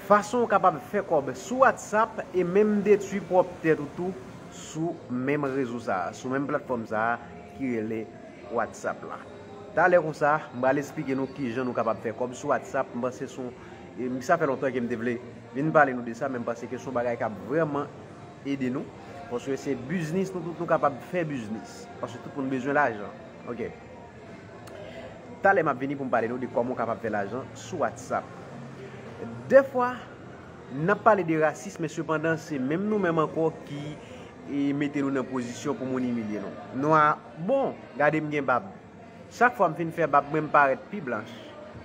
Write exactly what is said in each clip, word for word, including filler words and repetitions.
Fason w kapab fè kòb sou WhatsApp e menm detwi pwòp tèt ou tou sou menm rezo sa a, sou menm platfòm sa a ki rele WhatsApp la. Talè konsa, m pral esplike nou kijan nou kapab fè kòb sou WhatsApp. M panse se yon, e, sa fè lontan ke m te vle vin pale nou de sa, men m panse ke se yon bagay k ap vrèman ede nou. Paske se biznis, nou tout nou kapab fè biznis. Paske tout moun bezwen lajan. Ok. Talè m ap vini pou m pale nou de kòman w kapab fè lajan sou WhatsApp. Dèfwa, n ap pale de rasis, men sepandan, se menm nou menm ankò ki, e, mete nou nan pozisyon pou moun imilye nou. Nwa, bon, gade m gen bab. Chak fwa m fin fè bab mwen, m parèt pi blanch.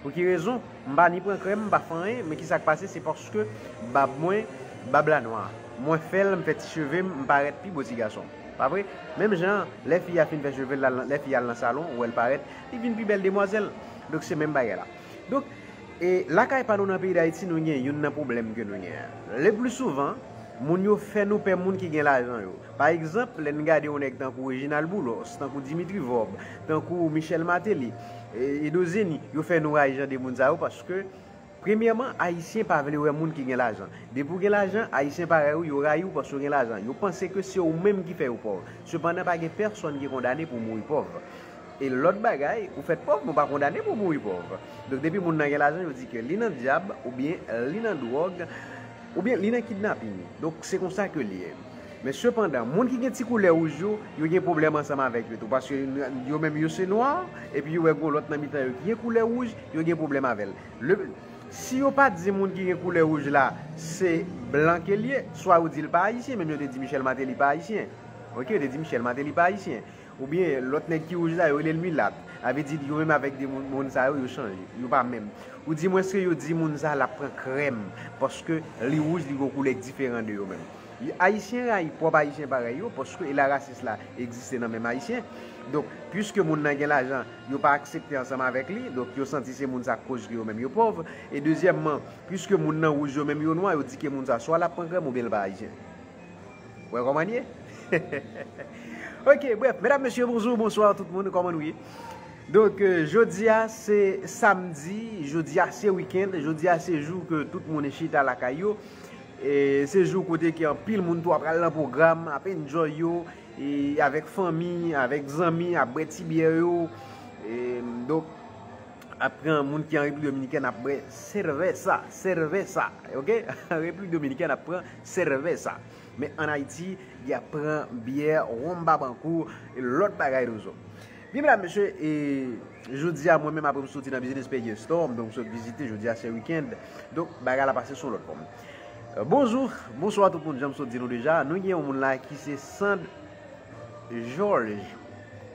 Pou ki rezon? M pa ni pran krèm, m pa fè anyen, men ki sa k pase, se paske bab mwen, bab la nwa. Mwen fè l, m fè ti cheve m, m parèt pi bo ti gason. Pa vre? Menm jan, lè fi a fin fè cheve l, lè fi a al nan salon, ou wè l parèt, li vin pi bèl demwazèl. Donk, se menm bagay la. Donk, e lakay pa nou nan peyi Dayiti, nou gen youn nan pwoblèm ke nou gen an. Le pli souvan, moun yo fè nou pè moun ki gen lajan yo. Pa egzanp, lè n gade yon nèg tankou Reginald Boulos, tankou Dimitri Vorbe, tankou Michel Martelly, e, Edo Zeni, yo fè nou rayi jan de moun sa yo paske, premyèman, Ayisyen pa vle wè moun ki gen lajan. Depi w gen lajan, Ayisyen parèy ou, yo rayi w paske w gen lajan. Yo panse ke se ou menm ki fè yo pòv. Sepandan, pa gen pèsonn ki kondane pou mouri pòv. E lòt bagay, ou fèt pòv, men w pa kondane pou mouri pòv. Donk, depi moun nan gen lajan, yo di ke li nan dyab, oubyen li nan dwòg, oubyen li nan kidnaping. Donk, se konsa ke li ye. Men sepandan, moun ki gen ti koulè wouj yo, yo gen pwoblèm ansanm avèk yo tou, paske yo menm yo se nwa, epi yo wè gon lòt nan mitan yo ki gen koulè wouj, yo gen pwoblèm avè l. Le, si yo pa di moun ki gen koulè wouj la, se blan ke l ye, swa yo di l pa ayisyen, menm yo te di Michel Martelly pa ayisyen. Ok, yo te di Michel Martelly pa ayisyen. Oubyen lòt nèg ki wouj la, yo rele l milat. Sa vle di yo menm avèk de moun, moun sa yo, yo chanje. Yo pa menm. Ou di mwen se yo di moun sa l ap pran krèm, paske li wouj, li gon koulè k diferan de yo menm. Ayisyen rayi pwòp Ayisyen parèy yo, paske e la rasis la egziste nan menm Ayisyen. Donk, piske moun nan gen lajan, yo pa aksepte ansanm avèk li, donk yo santi se moun sa k koz ke yo menm yo pòv. E dezyèmman, piske moun nan wouj, yo menm yo nwa, yo di ke moun sa swa l ap pran krèm oubyen l pa Ayisyen. Ou wè kòman l ye? Ok, brèf, medam, mesye, bonjou, bonswa tout moun, kòman nou ye? Donk, euh, jodi a se samdi, jodi a se wikenn, jodi a se jou ke tout moun chita lakay yo. E se jou kote ke anpil moun tou ap pral nan pwogram, ap enjoy yo, e avèk fanmi, avèk zanmi, ap bwè ti byè yo. E, donk, ap pran moun ki an Repiblik Dominikèn ap bwè cerveza, cerveza, ok? An Repiblik Dominikèn ap pran cerveza. Men ann Ayiti, y ap pran byè, wonm babankou, e lòt bagay toujou. Byen, medam, mesye, e jodi a, mwen menm, apre m soti nan Business Page Store, m donk sot vizite, jodi a se wikenn. Donk, bagay la pase sou lòt fòm. Euh, bonjou, bonswa tout moun, jan m sot di nou deja, nou gen yon moun la ki se Sand George.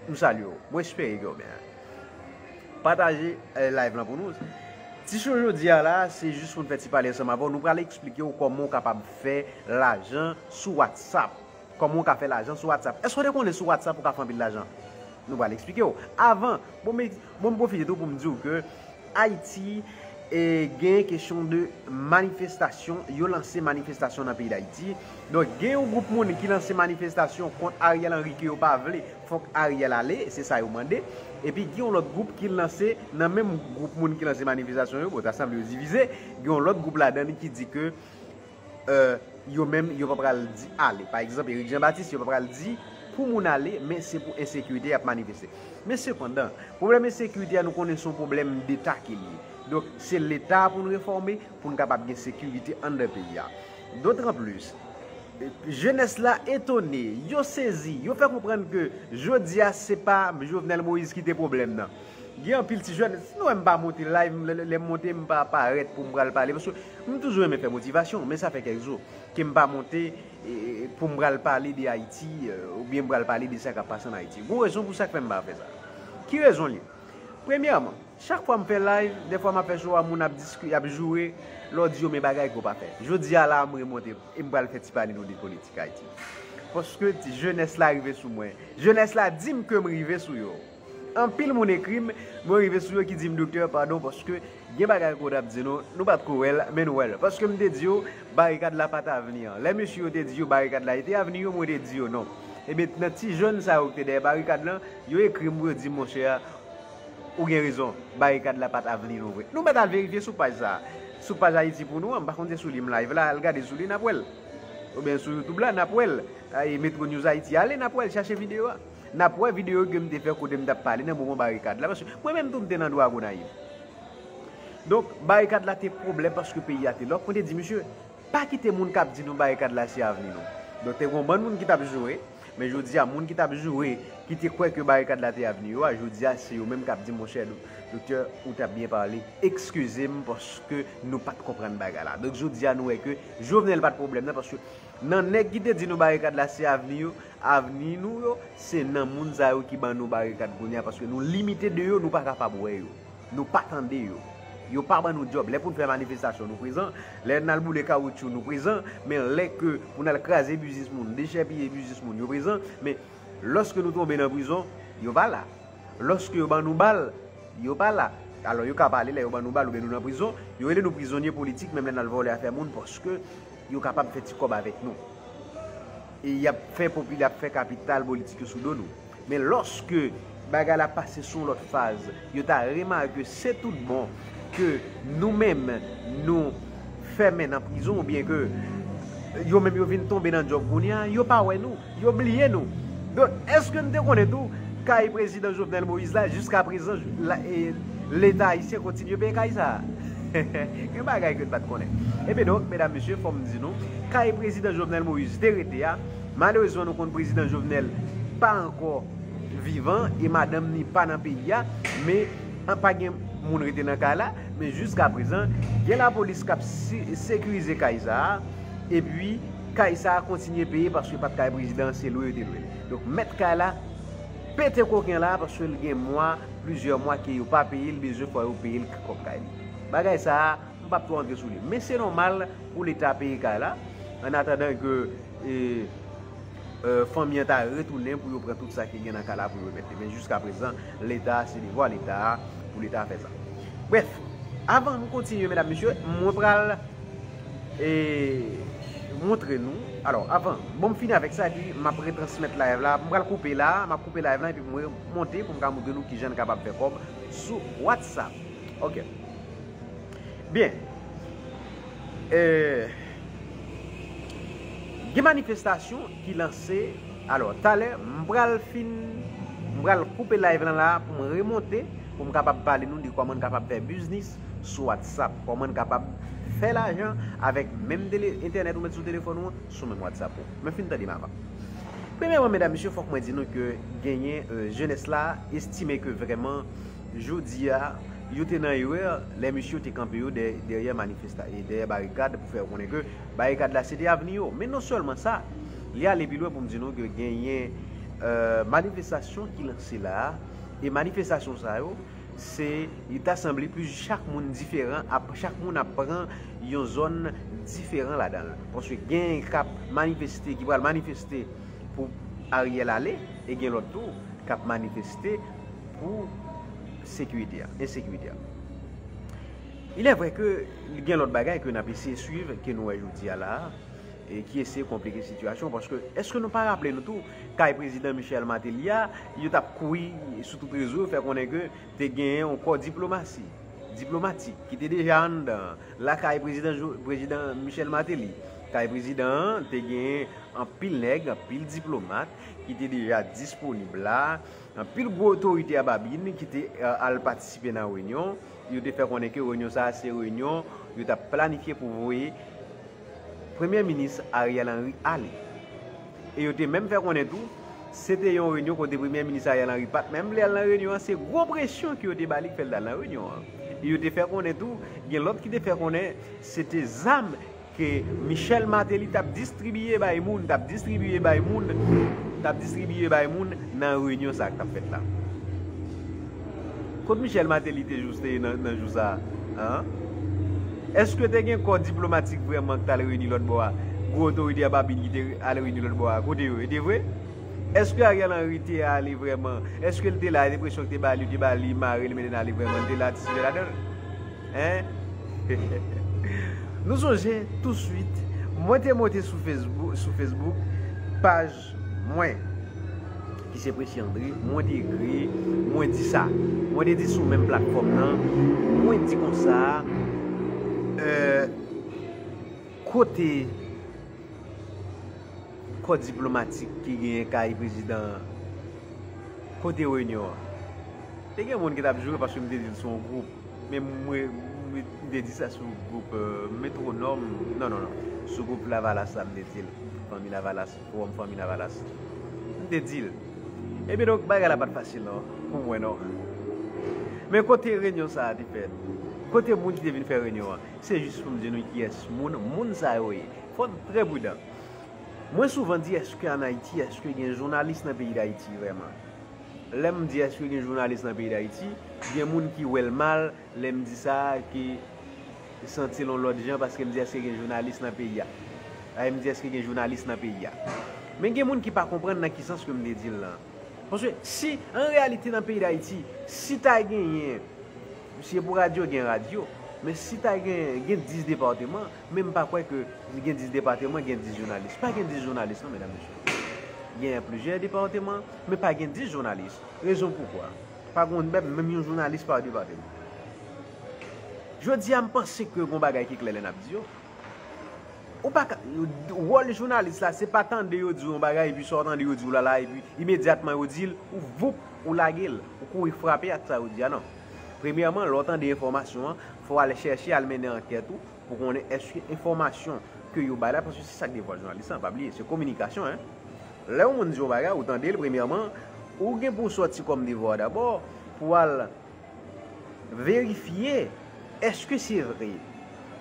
M salye w, mwen espere ke w byen. Pataje, eh, live lan pou nou. Ti show jodi a la, se jis pou n fè ti pale ansanm avè w. Nou pral eksplike w kòman w kapab fè lajan sou WhatsApp. Kòman w ka fè lajan sou WhatsApp. Èske w te konnen sou WhatsApp ou ka fè anpil lajan? Nou pral eksplike w. Avan, bon, men, bon, m pwofite tou pou m di w ke Ayiti, e, gen kesyon de manifestasyon, yo lanse manifestasyon nan peyi Dayiti. Donk, gen yon gwoup moun ki lanse manifestasyon kont Ariel Henry ke yo pa vle, fòk Ariel ale, se sa yo mande. Epi gen yon lòt gwoup ki lanse, nan menm gwoup moun ki lanse manifestasyon yo, bon, ta sanble yo divize, gen yon lòt gwoup ladan li ki di ke, euh, yo menm, yo pa pral di ale. Pa egzanp, Eric Jean Baptiste, yo pa pral di pou moun ale, men se pou ensekirite y ap manifeste. Men sepandan, pwoblèm ensekirite a, nou konnen se yon pwoblèm deta ke li ye. Donk, se leta pou n refòme, pou n kapab gen sekirite anndan peyi a. Dotranplis, jenès la etone, yo sezi, yo fè konprann ke jodi a, se pa Jovenel Moïse ki te pwoblèm nan. Gen anpil ti jèn, si nou wè m pa monte live, lè, lè, lè m monte, m pa parèt pou m pral pale, paske m toujou renmen fè motivasyon, men sa fè kèk jou ke m pa monte, e, pou m pral pale de Ayiti, e, oubyen m pral pale de sa k ap pase ann Ayiti. Gon rezon pou sa k fè m pa fè sa. Ki rezon l ye? Premyèman, chak fwa m fè live, dèfwa m ap fè show a, moun ap diski-, ap joure, lè w di yo men bagay ke w pa fè. Jodi a la, m remonte e m pral fè ti pale nou de politik Ayiti. Paske ti jenès la rive sou mwen. Jenès la di m ke m rive sou yo. Anpil moun ekri m, mwen rive sou yo ki di m, "Doktè, padon, paske gen bagay ke w t ap di nou, nou pa t ko wè l, men nou wè l." Paske m te di yo, barikad la pa t avni an. Lè mesye yo te di yo barikad la, e te avni yo, mwen te di yo non. Ebyen, nan ti jèn sa yo ki te dèyè barikad lan, yo ekri m pou yo di m, "Monchè, ou gen rezon, barikad la pa t avni nou vre." Nou mèt al verifye sou paj sa a. Sou paj Ayiti Pou Nou an, m pa konn se sou li m live la, al gade sou li, n ap wè l. Oubyen sou YouTube la, n ap wè l. Ay, Metro News Haïti, ale, n ap wè l, chache videyo a. N ap wè videyo ke m te fè kote m t ap pale nan moman barikad la, paske mwen menm tou m te nan dwa Gonayiv. Donk, barikad la te pwoblèm paske peyi a te lòk. Mwen te di, "Mesye, pa kite moun k ap di nou barikad la se avni nou." Donk, te gen yon bann moun ki t ap joure, men jodi a, moun ki t ap joure, ki te kwè ke barikad la te avni yo a, jodi a, se yo menm k ap di, "Monchè, do-, doktè, ou t ap byen pale. Ekskize m paske nou pa t konprann bagay la." Donk, jodi a, nou wè ke Jovenel pa t pwoblèm nan, paske nan nèg ki te di nou barikad la se avni yo, avni nou yo, se nan moun sa yo ki ban nou barikad kounye a, paske nou limite de yo, nou pa kapab wè yo. Nou pa tande yo. Yo pa ban nou djòb. Lè pou n fè manifestasyon, nou prezan. Lè n al boule kawoutchou, nou prezan. Men lè ke pou n al kraze biznis moun, dechèpiye biznis moun, yo prezan. Men lòske nou tonbe nan prizon, yo pa la. Lòske yo ban nou bal, yo pa la. Alò, yo ka pale lè yo ban nou bal oubyen nou nan prizon. Yo rele nou prizonye politik, menm lè n al vòlè afè moun, paske yo kapab fè ti kòb avèk nou. E y ap fè popi-, y ap fè kapital politik yo sou do nou. Men lòske bagay la pase sou yon lòt faz, yo ta remake se tout bon ke nou menm, nou fèmen nan prizon oubyen ke yo menm yo vin tonbe nan djòb kounye a, yo pa wè nou, yo bliye nou. Donk, èske n te konnen tou, kay prezidan Jovenel Moïse la, jiska prezan, la, e, Leta ayisyen kontinye peye kay sa a? Gen bagay ke n pa t konnen. Ebyen donk, medam, mesye, fò m di nou, kay prezidan Jovenel Moïse te rete a, malerezman, nou konn prezidan Jovenel pa ankò vivan e madanm ni pa nan peyi a, men an, pa gen moun rete nan kay la, men jiska prezan, gen lapolis k ap si-, sekirize kay sa a, epi kay sa a kontinye peye paske pa t kay prezidan an, se lwe yo te lwe l. Donk, mèt kay la pete koken la paske l gen mwa, plizyè mwa ke yo pa peye l, bezwen fò yo peye l kòb kay li. Bagay sa a, m p ap twò antre sou li. Men se nòmal pou Leta peye kay la, an atandan ke, e, e, fanmi an ta retounen pou yo pran tout sa ki gen nan kay la pou yo remèt li. Men jiska prezan, Leta, se devwa Leta a pou Leta fè sa. Brèf, avan nou kontinye, medam, mesye, mwen pral, e, montre nou. Alò, avan, bon, m fini avèk sa, epi m ap retransmèt live la. M pral koupe la, m ap koupe live la, epi pou m remonte pou m ka montre nou kijan n kapab fè kòb sou WhatsApp. Ok. Byen. E, gen manifestasyon ki lanse. Alò, talè, m pral fin, m pral koupe live lan la pou m remonte, pou m kapab pale nou de kòman n kapab fè biznis sou WhatsApp, kòman n kapab fè lajan avèk menm tele-, entènèt ou met sou telefòn ou an, sou menm WhatsApp ou. Men fin tande m avan. Premyèman, medam, mesye, fòk mwen di nou ke genyen, e, jenès la estime ke vrèman jodi a, yo te nan erè lè misye yo te kanpe yo dè-, dèyè manifesta-, e dèyè barikad pou fè yo konnen ke barikad la se te avni yo. Men non sèlman sa, li ale pi lwen pou m di nou ke genyen, e, manifestasyon ki lanse la a, e manifestasyon sa yo, se, li ta sanble plis chak moun diferan, ap, chak moun ap pran yon zòn diferan ladan l. Paske gen k ap manifeste, ki pral manifeste pou Ariel ale, e gen lòt tou k ap manifeste pou sekirite a, ensekirite a. Il est vrai ke gen lòt bagay ke n ap eseye swiv, ke nou wè jodi a la a, e ki eseye konplike sitiyasyon, paske èske nou pa raple nou tou, kay prezidan Michel Martelly a, yo t ap kouri sou tout rezo, fè konnen ke te genyen yon kò diplomasi, diplomatik, ki te deja anndan, lakay prezidan Jo-, prezidan Michel Martelly. Kay prezidan an te genyen anpil nèg, anpil diplomat ki te deja disponib la, anpil gwo otorite a Babin ki te, e, al patisipe nan reyinyon. Yo te fè konnen ke reyinyon sa a se reyinyon yo t ap planifye pou voye Premye Minis Ariel Henry ale. E yo te menm fè konnen tou, se te yon reyinyon kote Premye Minis Ariel Henry pa t menm vle al nan reyinyon an, se gwo presyon ke yo te ba li k fè l t al nan reyinyon an. E yo te fè konnen tou, gen lòt ki te fè konnen se te zam ke Michel Martelly t ap distribiye bay moun, t ap distribiye bay moun, t ap distribiye bay moun nan reyinyon sa a k t ap fèt la. Kot Michel Martelly te jous te ye nan, nan jou sa a? An? Èske te gen kò diplomatik vrèman ki t al reyini lòt bò a? Gwo otorite a Babin ki te al reyini lòt bò a, kote yo ye? Te vre? Èske Ariel Henry te ale vrèman? Èske l te la? Enpresyon ki te ba li, yo te ba li, mare l, mennen ale vrèman, l te la, tisipe ladan l? Hein? Nou sonje, touswit, mwen te monte sou Facebook, sou Facebook, paj mwen, ki se Presi André, mwen te ekri, mwen di sa. Mwen te di sou menm platfòm nan, mwen di konsa, Euh, kote kò diplomatik ki genyen kay prezidan an? Kote reyinyon an? Te gen moun ki t ap joure paske m te di l se yon gwoup. Men mwen, m te di sa sou gwoup euh, Metwonòm. Non, non, non. Sou gwoup Lavalas la, m te di l. Fanmi Lavalas, Fowòm Fanmi Lavalas. M te di l. Ebyen, donk, bagay la pa t fasil, non, pou mwen, non. Men kote reyinyon sa a te fèt? Kote moun ki te vin fè reyinyon an? Se jis pou m di nou kiyès moun, moun sa yo ye. Fò n trè pridan. Mwen souvan di, èske ann Ayiti, èske gen jounalis nan peyi Dayiti vrèman? Lè m di èske gen jounalis nan peyi Dayiti, gen moun ki wè l mal lè m di sa, ki santi l yon lòt jan paske m di èske gen jounalis nan peyi a. Ay, m di èske gen jounalis nan peyi a. Men gen moun ki pa konprann nan ki sans ke m te di l lan. Paske si, an reyalite nan peyi Dayiti, si ta genyen, si se pou radyo, gen radyo, men si ta gen, gen dis depatman, men m pa kwè ke gen dis depatman, gen dis jounalis. Pa gen dis jounalis non, medam, mesye. Gen plizyè depatman, men pa gen dis jounalis. Rezon poukwa? Pa gen menm yon jounalis pa depatman. Jodi a, m panse ke gen bagay ki klè lè n ap di yo. Ou pa ka, wòl jounalis la, se pa tande yo di w yon bagay, epi sa w tande yo di w la la, epi imedyatman yo di l, ou voup, ou lage l, ou kouri frape ak sa yo di a, non. Premyèman, lè w tande enfòmasyon an, fò w al chèche, al mennen ankèt ou, pou konnen èske enfòmasyon ke yo bay la, paske se sa k devwa jounalis lan, pa bliye, se kominikasyon, en. Lè yon moun di yon bagay, ou tande l, premyèman, ou gen pou w sòti kòm devwa dabò, pou w al verifye, èske se vre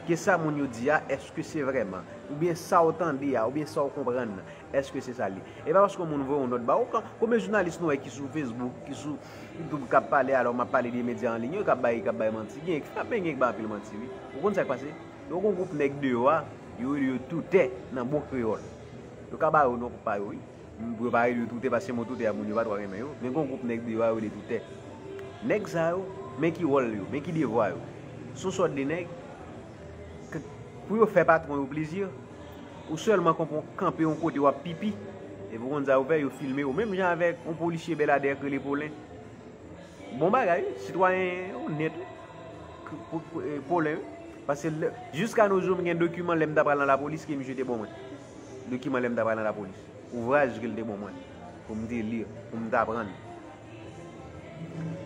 ke sa moun yo di a, èske se vrèman, oubyen sa w tande a, oubyen sa w konprann nan, èske se sa l ye? E pa paske yon moun voye yon nòt ba w, kan, konbyen jounalis nou wè ki sou Facebook, ki sou YouTube k ap pale, alò m ap pale de medya an liy yo, k ap bay, k ap bay manti, gen, frape gen k bay anpil manti, wi. Ou konn sa k pase? Yo gon gwoup nèg deyò a, yo rele yo toutè nan bon kreyòl. Yo ka ba yo non pa yo, wi. Pou yo pa rele yo toutè, paske mo toutè a moun yo pa twò renmen yo. Men gon gwoup nèg deyò a yo rele toutè. Nèg sa yo, men ki wòl yo, men ki devwa yo. Se yon sòt de nèg, k- pou yo fè patwon yo plezi, ou sèlman kanpe yon kote w ap pipi, epi w konn sa yo fè, yo filme w. Menm jan avèk yon polisye Bèladè k rele Polen. Bon bagay, wi, sitwayen onèt, wi. K- pou- pou- e, Polen, wi. Paske lè- jiska nou jou, m gen dokiman lè m ta pral nan lapolis ke misye te ban mwen. Dokiman lè m ta pral nan lapolis. Ouvraj ke l te ban mwen. Pou m te li, pou m te aprann.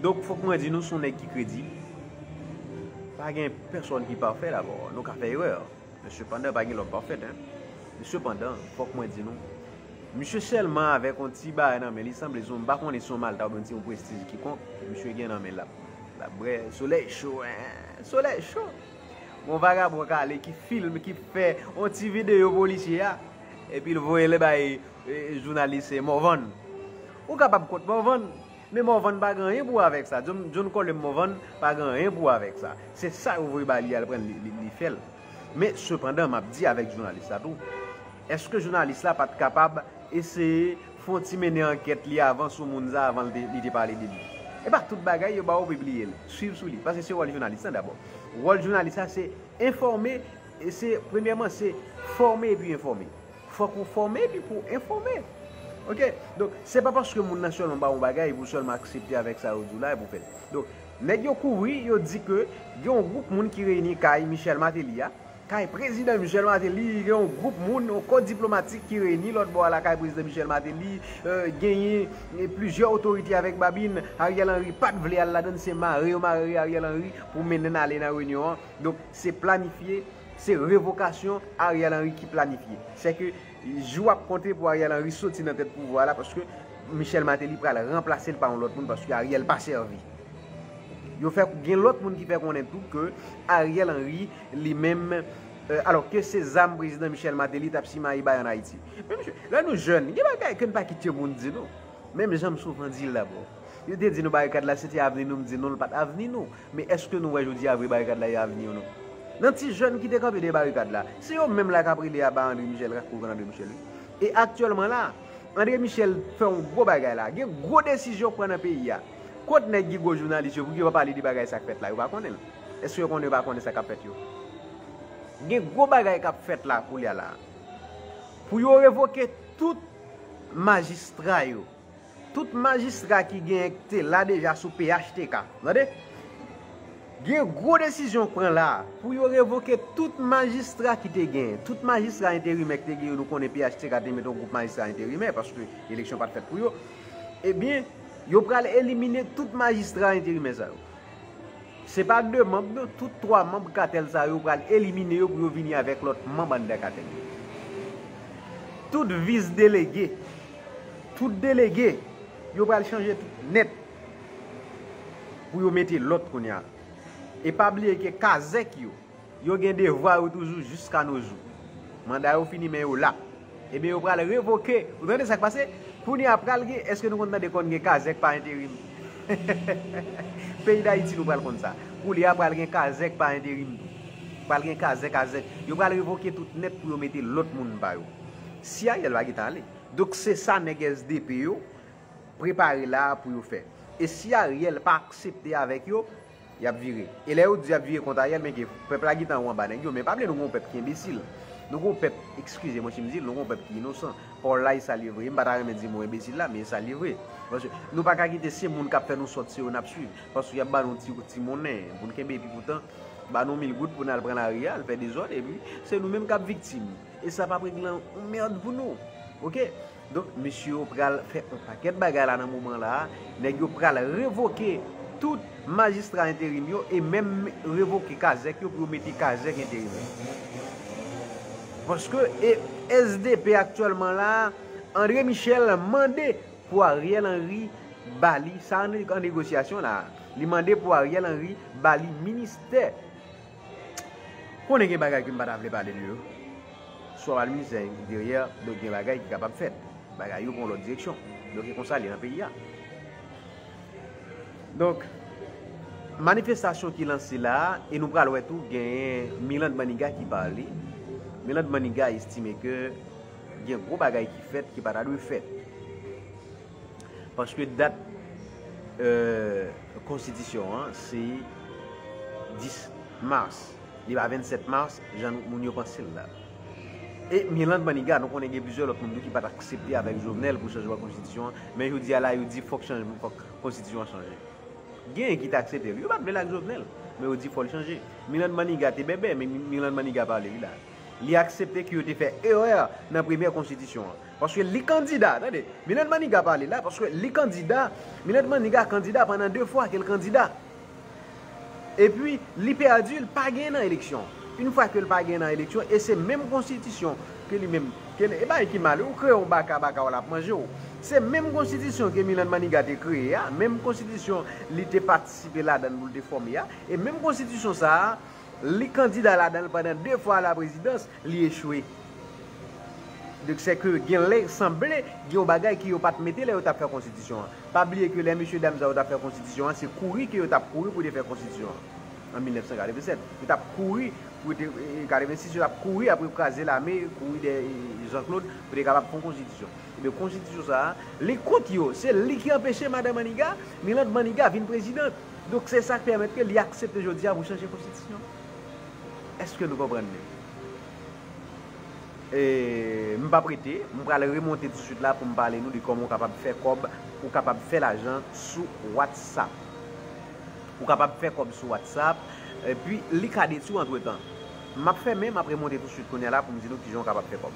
Donk, fòk mwen di nou, se yon nèg ki kredib. Pa gen pèsòn ki pafè dabò. Nou ka fè erè. Men sepandan, pa gen lòm pafè, en. Men sepandan, fòk mwen di nou, misye sèlman avèk yon ti bagay nan men li, sanble se yon, m pa konnen se yon malta oubyen se yon prestij kikonk, misye gen nan men l ap, l ap bwè, solèy cho, en, solèy cho. Yon vagabon k ale, ki filme, ki fè yon ti videyo polisye a, epi l voye l bay, e, jounalis, e, Morvan. Ou kapab kont Morvan, men Morvan pa gen anyen pou wè avèk sa. John, John Colem Morvan pa gen anyen pou wè avèk sa. Se sa yo voye ba li a, l pran li, li, li fè l. Men, sepandan, m ap di avèk jounalis la tou, èske jounalis la pa t kapab eseye fè yon ti mennen ankèt li avan sou moun sa a, avan li te, li te pale de li? E pa tout bagay yo ba w pibliye l, swiv sou li, paske se wòl jounalis lan dabò. Wòl jounalis la, se enfòme, e se, premyèman, se fòme epi enfòme. Fòk ou fòme epi pou w enfòme. Oke? Donk, se pa paske moun nan sèlman ba w yon bagay pou w sèlman aksepte avèk sa yo di w la epi w fè l. Donk, nèg yo kouvri, yo di ke gen yon gwoup moun ki reyini kay Michel Martelly a, kay prezidan Michel Martelly, gen yon gwoup moun, yon kò diplomatik ki reyini lòt bò a lakay prezidan Michel Martelly, euh, genyen, e, plizyè otorite avèk babin, Ariel Henry pa t vle al ladann, se mare yo mare Ariel Henry pou mennen n ale nan reyinyon an. Donk, se planifye, se revokasyon Ariel Henry ki planifye. Sèke jou ap konte pou Ariel Henry soti nan tèt pouvwa la, paske Michel Martelly pral ranplase l pa yon lòt moun, paske Ariel pa sèvi. Yo fè gen lòt moun ki fè konnen tou ke Ariel Henry, li menm, euh, alò ke se zam prezidan Michel Martelly t ap simaye bay ann Ayiti. Men misye, lè nou jèn, gen bagay ke n pa kite moun di nou. Menm jan m souvan di l dabò. Yo te di nou barikad la se te avni nou, m di non, l pa t avni nou. Men èske nou wè jodi a vre barikad la e avni nou? Nan ti jèn ki te kanpe dèyè barikad la, se yo menm la k ap rele aba André Michel, k ap kouvri André Michel, wi. E aktyèlman la, André Michel fè yon gwo bagay la. Gen gwo desizyon k pran nan peyi a. Kot nèg ki gwo jounalis yo pou ki yo pa pale de bagay sa k fèt la? Yo pa konnen l. Èske yo konnen yo pa konnen sa k ap fèt yo? Gen gwo bagay k ap fèt la koulye a la. Pou yo revoke tout majistra yo. Tout majistra ki genyen ki te la deja sou P H T K. Tande? Gen gwo desizyon k pran la pou yo revoke tout majistra ki te gen. Tout majistra enterimè ki te gen yo, nou konnen P H T K te mete yon gwoup majistra enterimè paske eleksyon pa t fèt pou yo. Ebyen, yo pral elimine tout majistra enterimè sa yo. Se pa de manm, non, tout twa manm katèl sa yo pral elimine yo pou yo vini avèk lòt manm anndan katèl yo. Tout vis delege, tout delege, yo pral chanje tout nèt pou yo mete lòt kounye a. E pa bliye ke kazèk yo, yo gen devwa yo toujou jiska no jou. Manda yo fini, men yo la. Ebyen, yo pral revoke. Ou tande sa k pase? Kounye a pral gen, èske nou konn tande konn gen kazèk pa enterim? Peyi Dayiti, nou pral konn sa. Kounye a pral gen kazèk pa enterim tou. Pral gen kazèk, kazèk. Yo pral revoke tout nèt pou yo mete lòt moun pa yo. Si Ariel pa gentan ale. Donk, se sa nèg S D P yo prepare la a pou yo fè. E si Ariel pa aksepte avèk yo, y ap vire. E lè yo di y ap vire kont Ariel, men ke pèp la gentan ou anba nèg yo. Men pa bliye nou gon pèp ki enbesil. Nou gon pèp, eskize mwen si m di l, nou gon pèp ki inosan. Pawòl la e sa l ye vre. M pa ta renmen di mo enbesil la, men e sa l ye vre. Paske nou pa ka kite se moun k ap fè nou sòt, se yo n ap swiv. Paske y ap ba nou ti, ti monnen pou n kenbe, epi poutan, ba nou mil goud pou n al pran lari a, al fè dezòd, epi se nou menm k ap viktim. E sa p ap regle yon mèd pou nou. Oke? Donk, mesye yo pral fè yon pakèt bagay la nan moman la a. Nèg yo pral revoke tout majistra enterim yo e menm revoke kazèk yo pou yo mete kazèk enterimè. Paske e S D P aktyèlman la a, André Michel mande pou Ariel Henry ba li, sa an, an negosyasyon la a. Li mande pou Ariel Henry ba li ministè. Konnen gen bagay ke m pa ta vle pale de yo. Swa ba l ministè enteryè, donk gen bagay ki kapab fèt. Bagay yo pran lòt direksyon. Donk e konsa li nan peyi a. Donk, manifestasyon ki lanse la a, e nou pral wè tou genyen Mirlande Manigat ki pale. Mirlande Manigat estime ke gen gwo bagay ki fèt ki pa ta dwe fèt. Paske dat, euh, konstitisyon an, se dis mas. Li pa vennsèt mas, jan moun yo panse l la. E Mirlande Manigat, nou konnen gen plizyè lòt moun tou ki pa t aksepte avèk Jovenel pou chanjman konstitisyon an, men jodi a la, yo di fòk chanj-, fòk konstitisyon an chanje. Genyen ki t aksepte l. Yo pa t vle l ak Jovenel, men yo di fò l chanje. Mirlande Manigat te bèbè, men Mirlande Manigat pale, wi la. Li aksepte ke yo te fè erè nan premyè konstitisyon an. Paske li kandida, tande, Mirlande Manigat pale la, paske li kandida, Mirlande Manigat kandida pandan de fwa ke l kandida. Epi, li pèdi, l pa gen nan eleksyon. Yon fwa ke l pa gen nan eleksyon, e se menm konstitisyon ke li menm, ke, e bagay ki mal, ou kreye yon baka, baka w la ap manje w. Se menm konstitisyon ke Mirlande Manigat te kreye a, menm konstitisyon li te patisipe ladan l pou l te fòme a, e menm konstitisyon sa a, li kandida ladan l pandan de fwa a la prezidans, li echwe. Donk, se ke gen lè sanble gen yon bagay ke yo pa t mete lè yo t ap fè konstitisyon an. Pa bliye ke lè mesye dam sa yo t ap fè konstitisyon an, se kouri ke yo t ap kouri pou te fè konstitisyon an. An mil nèf san katrevennsèt, yo t ap kouri pou te, e, katrevensis, yo t ap kouri apre kraze lame, kouri dèyè, e, Jean Claude pou te kapab fè yon konstitisyon. Ebyen, konstitisyon sa a, li kont yo, se li ki anpeche Madan Maniga, Mirlande Maniga vin prezidant. Donk, se sa k pèmèt ke li aksepte jodi a pou chanje konstitisyon. Èske nou konprann li? E, m p ap rete, m pral remonte tousuit la pou m pale nou de kòman w kapab fè kòb, ou kapab fè lajan sou WhatsApp. Ou kapab fè kòb sou WhatsApp, epi li ka detwi antretan. M ap fèmen, m ap remonte tousuit kounye a la pou m di nou kijan w kapab fè kòb.